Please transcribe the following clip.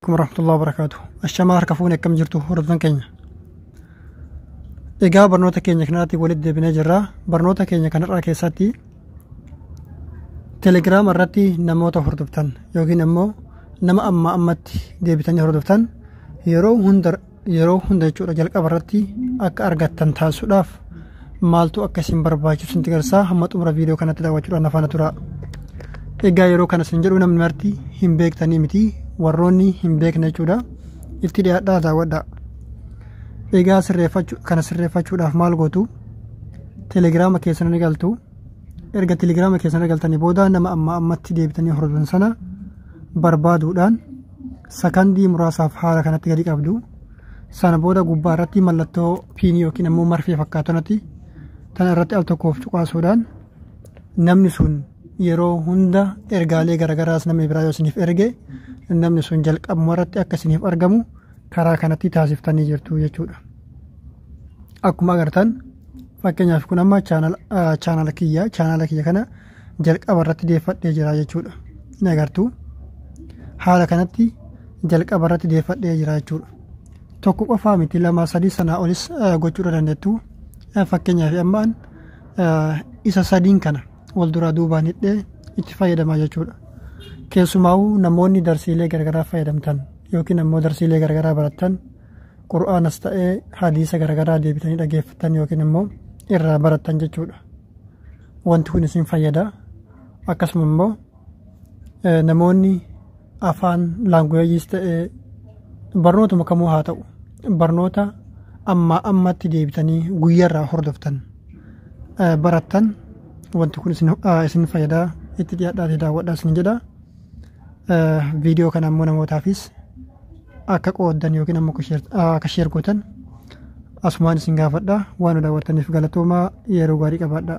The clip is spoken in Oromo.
Warahmatullahi wabarakatuh. Ashamaa harka fuune, akkam jirtu hordoftoota keenya? Egaa barnoota keenya kanarratti walitti deebinee jirra. Barnoota keenya kanarraa keessatti Telegiraama irratti namoota hordoftan yookiin immoo nama amma ammatti deebitanii hordoftan yeroo hunda, yeroo hunda jechuudha, jalqaba irratti akka argattan taasisuudhaaf maaltu akka isin barbaachisu isin agarsiisa. Hamma xumura viidiyoo kanatti daawwachuudhaan afaan tura. Egaa yeroo kana isin jedhu namni marti hin beektanii miti, warroonni hin beekne jechuudha. Itti dhiyaadhaa daawwadhaa. Egaa sirreeffachuu kana sirreeffachuudhaaf maal gootu? Telegiraama keessan ni galtu. Erga telegiraama keessan galtanii booda nama amma ammatti deebitanii hordofan sana barbaaduudhaan sakandii muraasaaf haala kanatti gadi qabdu. Sana booda gubbaa irratti mallattoo piinii yookiin ammoo marfee fakkaatu tana irratti al tokkoof cuqaasuudhaan namni sun yeroo hunda ergaalee garagaraas namni biraa yoo isiniif erge namni sun jalqabuma irratti akka isiniif argamu karaa kanatti taasiftanii jirtu jechuudha. Akkuma agartan, fakkeenyaaf kun amma chaanala kiyya kana jalqaba irratti deeffadhee jira jechuudha. Ni agartu, haala kanatti jalqaba irratti deeffadhee jira jechuudha. Tokko qofaa miti, lama, sadii, sanaa olis gochuudha dandeettu. Fakkeenyaaf ammaan isa sadiin kana wal duraa duubaan hidhee itti fayyadamaa jechuudha. Keessumaa'uu namoonni darsiilee garagaraa fayyadamtan yookiin ammoo darsiilee garagaraa barattan, qur'aanas ta'ee hadiisa garagaraa deebitanii dhageeffattan yookiin immoo irraa barattan jechuudha. Wanti kun isin fayyada. Akkasuma immoo namoonni afaan language ta'ee barnootuma kamuu haa ta'u, barnoota ammaa ammatti deebitanii guyyaarraa hordoftan, barattan, wanti kun isin fayyada. Itti dhiyaadhaatii daawwadhaa isin jedha. Viidiyoo kana immoo namootaafis akka qooddan yookiin ammoo akka share gootan asumaan isin gaafadha. Waan nu daawwattaniif galatoomaa, yeroo gaarii qabaadha.